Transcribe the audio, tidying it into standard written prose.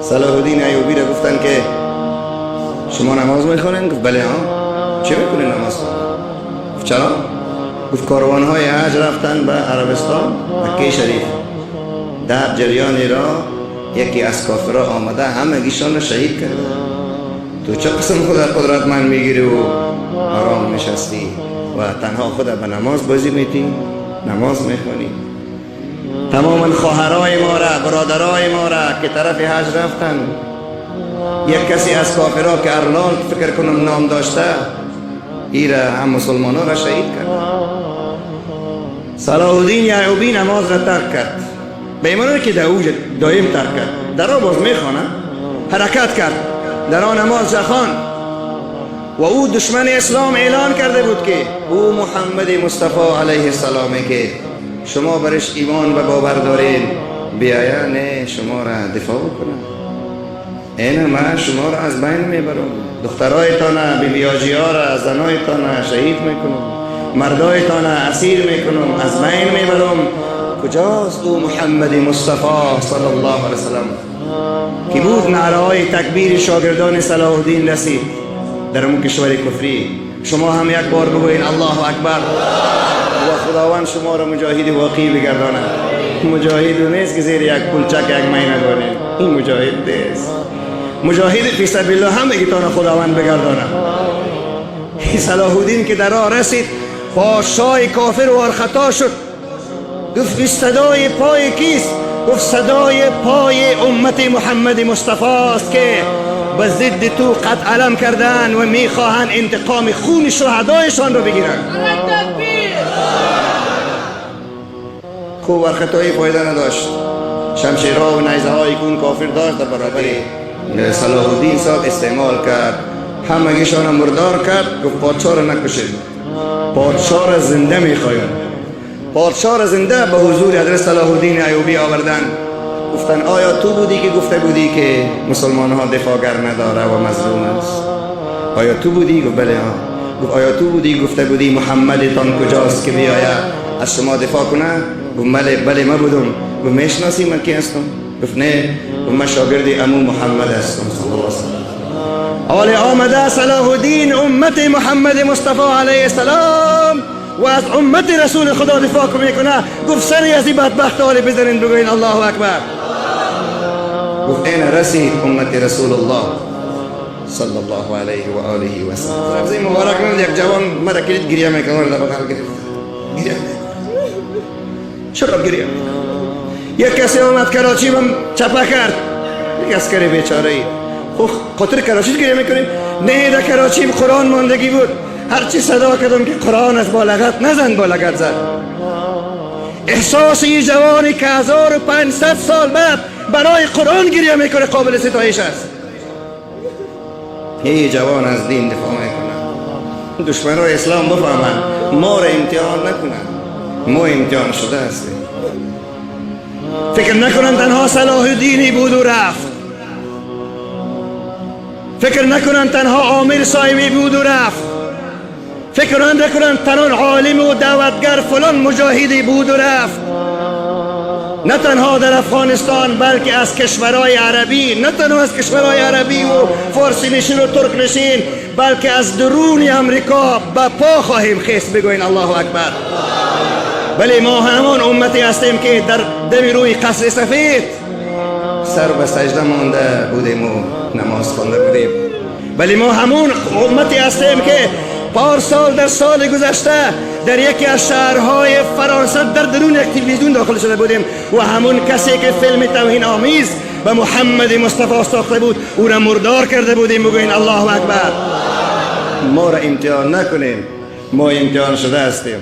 صلاح الدین ایوبی را گفتن که شما نماز میخوانین؟ گفت بله ها. چه میکنین نماز؟ گفت چرا؟ گفت کاروانهای حج رفتن به عربستان، مکه شریف، در جریان را یکی از کافرها آمده همگیشان را شهید کرده. تو چه قسم خود قدرت من میگیری و آرام نشستی و تنها خود به نماز بازی میتی، نماز میخوانی؟ تماما خواهرای ما را، برادرای ما را که طرف حج رفتن، یک کسی از کافرها که ارلال فکر کنم نام داشته، ای را هم مسلمان ها را شهید کرد. صلاح الدین ایوبی نماز را ترک کرد، به ایمان که در اوج دایم ترک کرد، در باز میخوانه، حرکت کرد، در آن نماز خواند و او دشمن اسلام اعلان کرده بود که او محمد مصطفی علیه السلام که شما برش ایمان و باور دارین، بیایا نه شما را دفاع بکنه، اینه من شما را از بین میبرم، دخترایتان، بیبیاجی ها را، زنایتان شهید میکنم، مردایتان اسیر میکنم، از بین میبرم. کجاست او محمد مصطفی صلی الله علیه وسلم که بود؟ نعره های تکبیر شاگردان صلاح الدین رسید در اون کشور کفری. شما هم یک بار بگوین الله اکبر و خداوند شما را مجاهد واقعی بگردانه. مجاهد نیست که زیر یک پلچک یک مینه دانه، این مجاهد نیست. مجاهد فی سبیل الله هم تان خداوند بگردانه. صلاح الدین که در راه رسید، پادشاه کافر وار خطا شد. گفت صدای پای کیست؟ گفت صدای پای امت محمد مصطفی است که به ضد تو قد علم کردن و میخواهند انتقام خون شهدایشان را بگیرند. خوب ورخطایی فایده نداشت. شمشیرها و نیزه های کون کافر داشت در برابر صلاح الدین صاحب استعمال کرد، همگیشان مردار کرد. گفت پادشاه را نکشید، پادشاه را زنده میخوایم. پادشاه را زنده به حضور حضرت صلاح الدین ایوبی آوردن. گفتن آیا تو بودی که گفته بودی که مسلمان ها دفاعگر نداره و مظلوم است؟ آیا تو بودی؟ گفت بله ها. گفت آیا تو بودی گفته بودی محمدتان کجاست که بیاید از شما دفاع کنه؟ گفت بله بله من بودم. گفت میشناسی من کی هستم؟ گفت نه. گفت من شاگرد امو محمد هستم صلی الله علیه وسلم. حال آمده صلاح الدین امت محمد مصطفی علیه السلام و از امت رسول خدا دفاع میکنه. گفت سری از این بدبخت حال بزنین، بگوین الله اکبر. گفت این رسید امت رسول الله صلی الله علیه و آله و سلم. رمزی مبارک من یک جوان مرا کلید گریه میکنه، در بغل گرفت گریه میکنه. چرا گریه میکنه؟ یک کسی آمد کراچی بم چپه کرد، یک اسکر بیچاره ای. خب خاطر کراچی گریه میکنیم؟ نه، در کراچی قرآن ماندگی بود، هرچی صدا کردم که قرآن از با لغت نزن، با لغت زد. احساس این جوانی که 1500 سال بعد برای قرآن گریه میکنه قابل ستایش است. یه جوان از دین دفاع میکنه. دشمنای اسلام بفهمند ما را امتحان نکنند، ما امتحان شده هستیم. فکر نکنن تنها صلاح الدینی بود و رفت، فکر نکنن تنها عامر صاحبی بود و رفت، فکر نکنن تنها عالم و دعوتگر فلان مجاهدی بود و رفت. نه تنها در افغانستان بلکه از کشورهای عربی، نه تنها از کشورهای عربی و فارسی نشین و ترک نشین، بلکه از درون امریکا به پا خواهیم خیست. بگوین الله اکبر. بله ما همان امتی هستیم که در دم روی قصر سفید سر به سجده مانده بودیم و نماز خوانده بودیم. بله ما همون امتی هستیم که پارسال در سال گذشته در یکی از شهرهای فرانسه در درون یک تلویزیون داخل شده بودیم و همون کسی که فیلم توهین آمیز به محمد مصطفی ساخته بود او را مردار کرده بودیم. بگوین الله اکبر. ما را امتحان نکنیم، ما امتحان شده هستیم.